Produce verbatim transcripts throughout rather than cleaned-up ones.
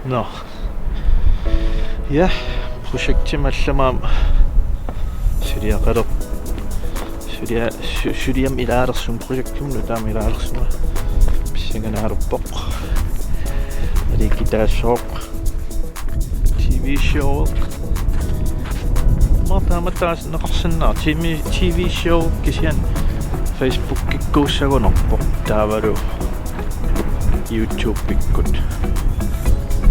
Nå. Ja, projektimik allamik aamma suliaqaler-, sulia-, su-, suliammik ilaalersunga, projektimik nutaamik ilaalersunga pissanganaalerpoq. Aliikkutaassooq. T V show. Aamma taama taasinneqarsinnaavoq. T V, T V show kisianni Facebookikkuussagunarpoq. Taavalu YouTubekkut.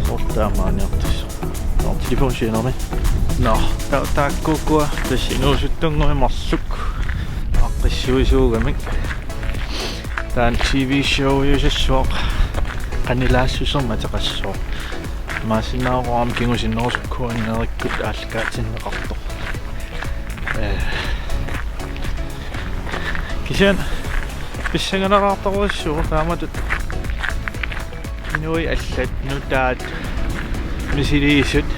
Soorlu taamaaniartussaq. Nå, telefoni siunermi. Nå, ta-, taakkuuku tassa inuusuttunnguit marluk aaqqissuisuugamik. Taanna T V showiusassuaq qanilaassusermik ateqassooq. Imaassinnaavoq aamma kingusinnerusukkut Q and A-ikkut aallakaatinneqartoq. Ee. Kisianni pissanganalaartorujussuuvoq taamatut. Inuit allat, nutaat, misiliisut.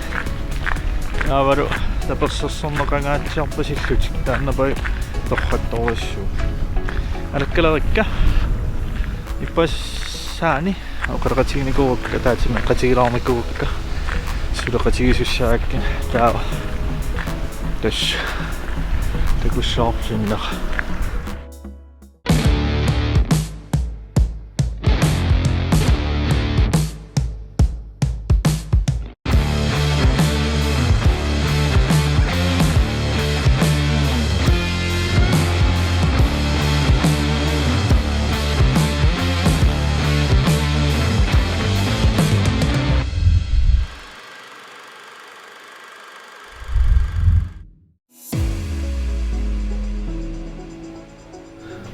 Taavalu tapersersorneqangaatsiarpasillutik taannapajuk torrattorujussuuvoq. Alakkalerikka. Ippassaani oqaloqatiginikuuakka, ataatsimi oqaloqatigilaarnikuuakka. Suleqatigisussaagakkit taava. Tassa. Takussavarput sinnera.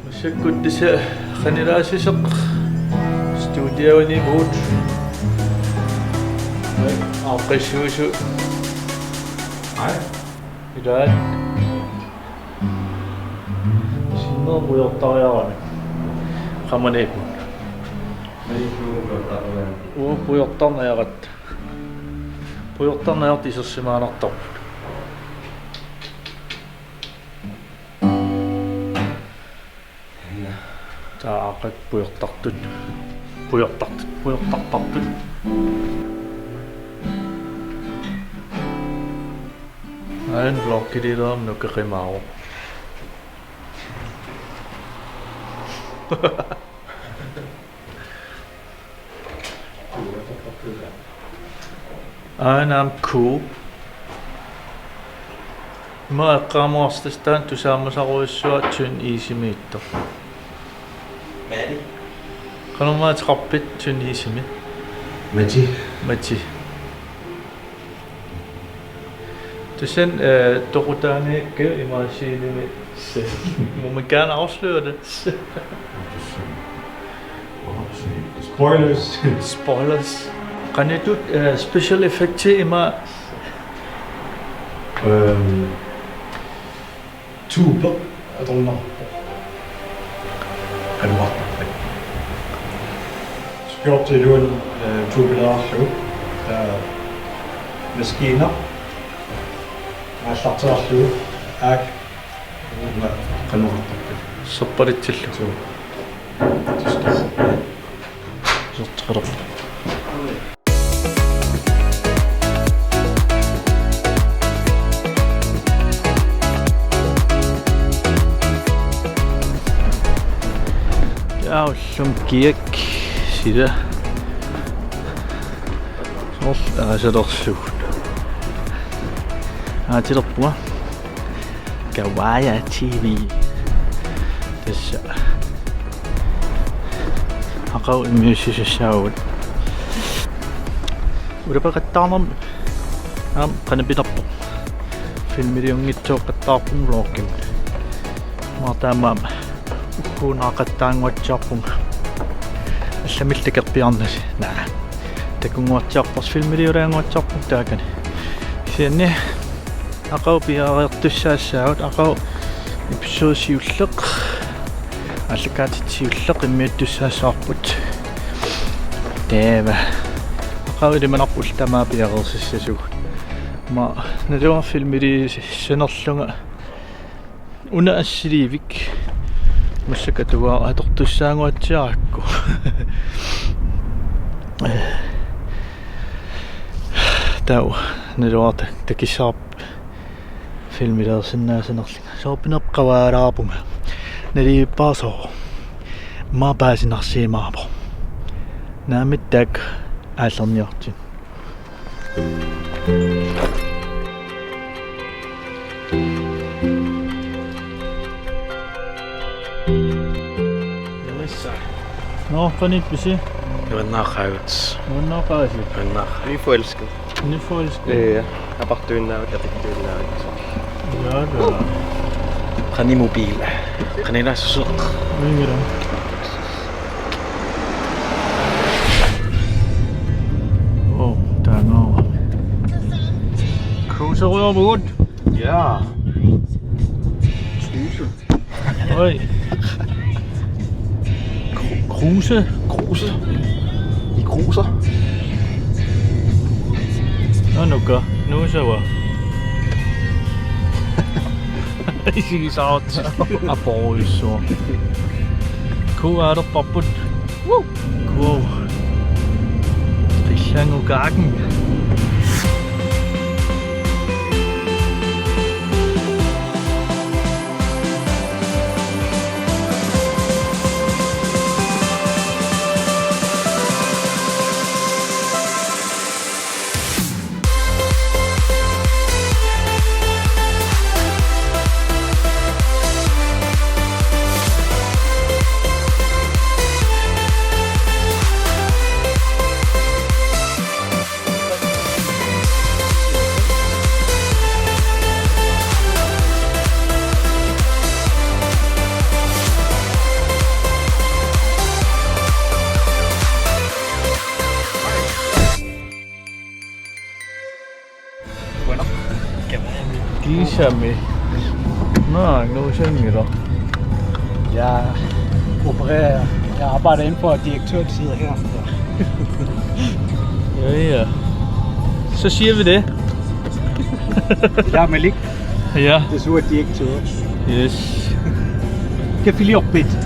Massakkut tassa qanilaassuseq studiuani uut. Aaqqissuisu. Ai. Ilaat. Sinnera pujortariarami. Qamaniipput. Uagut pujortarniaratta. Pujortarniartut isersimaannartarput. Taava aaqqat pujortartut. Pujortartut. Pujortarparput. Aajuna vloggililerama nukeqimaavoq. Aana aamma Q. Ima eqqaamuarsitassaaq taanna tusaamasarujussuaq Tynd Isimiittoq. Mati. Qanormaa ateqarpit Tynd Isimi? Mati. Mati. Tassani, øh, toqutaaniakka imaassinnaavoq. Må man gerne afsløre det? Spoilers. Spoilers. Qanoq ittut, øh, special effecti ima? Øhm, tuupeq atorneqarpoq. Aluartarput. Skjorte iluani, øh, tuupileriarlugu. Taava maskiina aallartilerlugu aak uunga qanuartarput. Serpalitsillugu. Suu. Tuskis. Isertitaqalerpoq. Taava ullumi kiak sila. Soorlu aasalersugut. Aatilerpunga. Kawaja T V. Tassa. Aqagu immiussisussaavugut. Ulapakattaarnermi aamma qanoq pinerpoq. Filmiliunngitsooqattaarpunga vloggimut. Maanna taamaammat ugguuna qattaannguatsiarpunga. Allamillu takorpiarnasi. Naa. Takunnguatsiarparsi filmiliulaannguatsiarpunga taakani. Kisianni aqagu piareertussaassaagut, aqagu episode siulleq, aallakaatitit siulleq immiuttussaassavarput. Taava. Aqagu ilimanarpoq ullut tamaasa piareersissasugut. Aamma naluara filmiliussanerlunga. Una assiliivik. Massakkut atugaara atortussaannguatsiarakku. Taava naluara takissaarput filmiliorsinnaasanerlunga. Soorpinerput qavaalaarpunga. Naligiippaarsoq. Immaqa paasinarsiumaarpoq. Naamik taakku aallerniortut. Nå, qanittumi. Nuannaaqaagut. Nuannaaqaasi. Nuannaaq. Nyforelsket. Nyforelsket. Ja, apartuinnaavat, apeqqutuinnaavat. Ja, ja. Qanoq mobil. Qanoq ilaassuseq. Mingira. Oh, taanna. Cruiserujoorpugut. Ja. Cruise. Oj. Kru-, Kruse. Kruse. I Kruse. Nå, nu gør. Nu så var. Isigisaarut. Aporujussuaq. Kuaalerparput. Woo! Wow. Qillangukaaqin. Bueno, kiisami. Nå, nu er jeg. Jeg opererer, jeg arbejder inden for direktørtider her. Ja, ja. Så siger vi det. Jeg er Malik. Ja. Det er sur direktør. Yes. Kan fili opbit.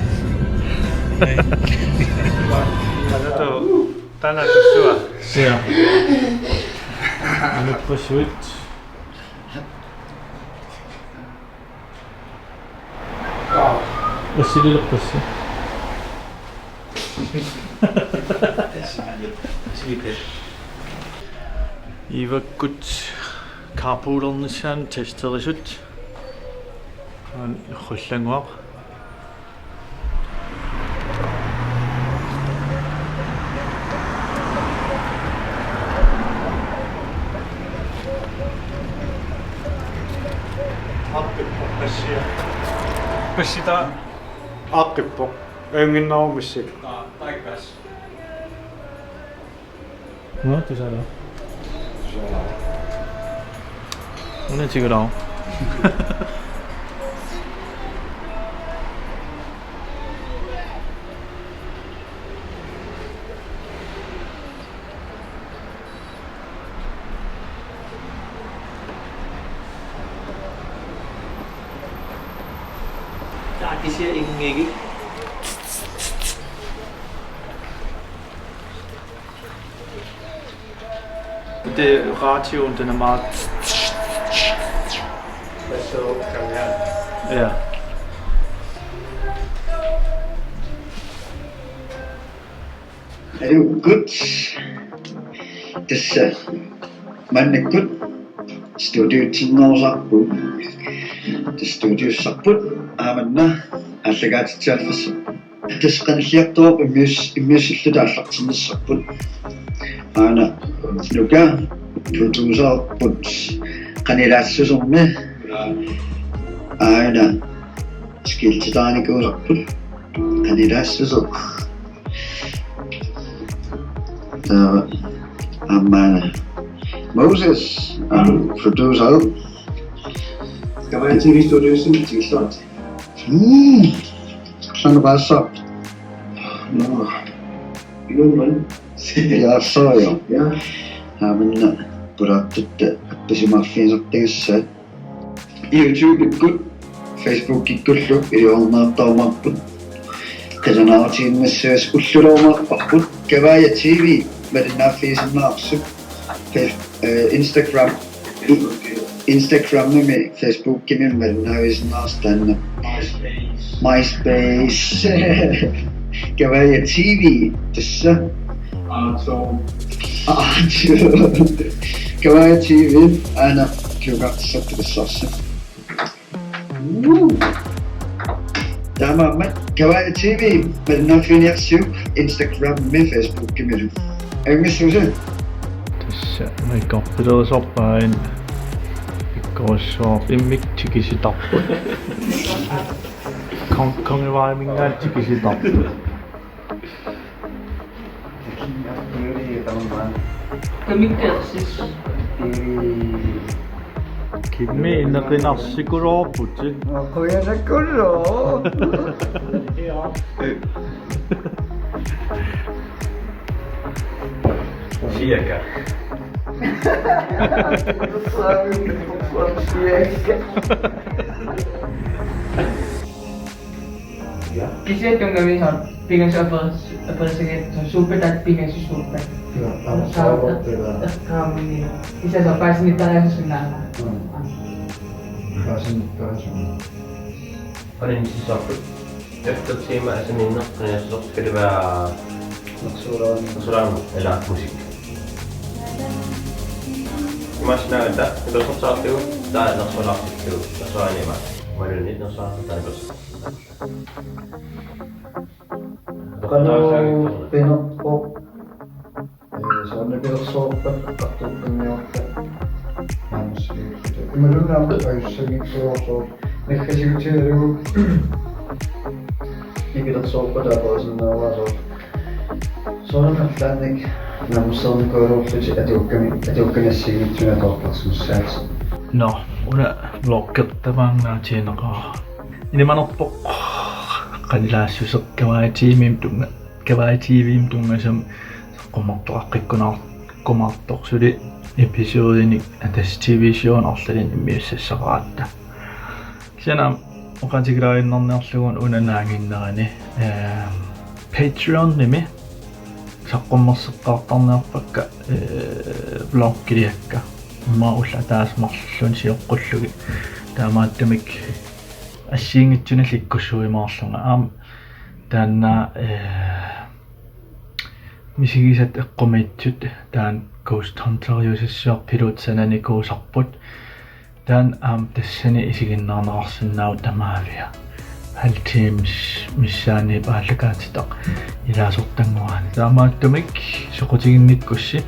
Taanna tussua. Ja. Anna prøve. Assililerpassi. Ivakkut carpoolernissaanut testerisut. Qullanguaq. Aaqqippoq passia. Passita. Aaqqippoq. Ajunngilaq massakkut. Aa, taakku pass. Nå, det er så der. Hun er tigger dog. Ja, det ser ikke mega. Det er radioen, den er meget. Ja. Ajuukkut. Tassa maannakkut studiotinngorusarput. Tassa studiossarput aamma aallakaatitsiarfissarput. Tassa qanilliartuup immius-, immiussilluta aallartinnissarput. Aana Nuka producererput qanilaassusermi. Aana skiltitaanikuusarput qanilaassuseq. Taava aamma Moses, aamma producer. Kavaja T V Studios, T V Start. Mm. Sådan bare så. Nå. Ilumman. Ja, så jo. Ja. Ja, men, øh, pulaartut, øh, appisimaarfigisartagassaat. YouTube-ikkut, Facebook-ikkullu iliornaartarumaarput. Qilanaarutiinnassuas ullulorumaarparput. Kavaja T V, malinnaaffigisinnaavarsi. Fe- eh, Instagram, i- Instagramimi Facebookimi malinnaavisinnaarsi taanna. MySpace. Kavaja T V tassa. Aatsoo. Aatsoo. Kavaja T V aana kiokartissartukassarsi. Taamaammat Kavaja T V malinnaaffiiniarsiuk Instagramimi Facebookimilu. Ajunngissavisi? Tassa makeupilerisorpaat, pikkorissuarput immikkut tikisitarput. Kong- kongevaaminngaanniit tikisitarput. Kamikkeersis. Kimmi ineqinarsikuluarputit. Qujanaqulu. Siaka. Siaka. Kisianni tunngaviusaq pingasut aperis-, aperissagigatsigu, suuppat taanna pingasut suuppat? Ja, aamma saavut, ja. Eqqaamunni. Kisianni soorlu paasinittariaqarsinnaanera. Mm. Paasinittariaqarsinnaanera. Qaninissaarput. Efter tema er sådan en nok, når jeg så skal det være Nersuulaarneq. Nersuulaarneq eller musik. Imaassinnaagutta, nipilersortarlugu, taava nersuulaartillugu, nersuaani ima. Imaluunniit nersuulaartillugu, taava nipilersortarlugu. Qanoq qinerpoq. Ee, soorlu nipilersorpat, eqqartukkamiorpat. Naamersiviuppata. Imaluunniit ajussanngitsuarsoq. Naggatigutigalugu. Nipilersorpat aperisinnaavarsi. Soorunami allaannik naamersiornikuugaluarlutik atuukkami-, atuukkami assigiinngitsunik atuartarsimassaatit. Nå, una vloggertamaannga tiineqara. Ilimanarpoq qanilaassuseq Kavaja T V-mi tunnga-, Kavaja T V-mi tunngasumik saqqummertoqaqqikkumaar-, -kkumaartoq suli episodinik Atas T V-sioon arlalinnik immiussassaqaratta. Kisianni aamma oqaatigilaaginnarniarlugu una naannginnerani, ehm, Patreonimi saqqummerseqqaartarniarpakka, eh, vloggiliakka. Immaqa ullut ataaseq marlullugit sioqqullugit. Taamaattumik assigiinngitsunillu ikkussuimaarlunga. Aamma taanna, eh, misigisat eqqumiitsut taanna Ghost Hunteriusassiorpiluut sananikuusarput. Taanna aamma tassani isiginnaarneqarsinnaavoq tamaavia. Halv times missaaniippoq aallakaatitaq ilaasortannguaani. Taamaattumik soqutiginnikkussi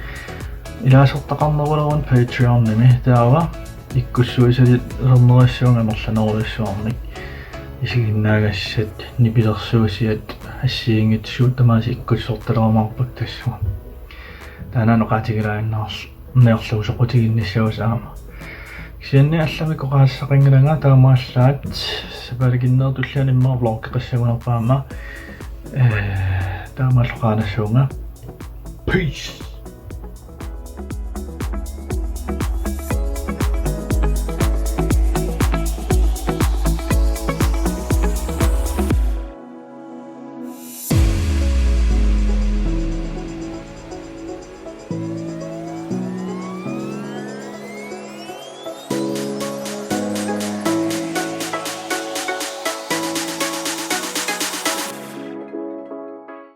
ilaasortaqarneruleruni Patreonimi, taava ikkussuisalilernerujussuuvunga amerlanerujussuarmik. Isiginnaagassat, nipilersuusiat, assigiinngitsut suut tamaasa ikkussortalerumaarpakka tassunga. Taanna oqaatigilaaginnarl-, -niarlugu soqutiginnissavasi aamma. Kisianni allamik oqaaseqanngilanga, taamaallaat sapaatip akunnerata tulliani immaqa vloggeqassagunarpoq aamma. Eh, taamaallu oqaannassuunga. Peace.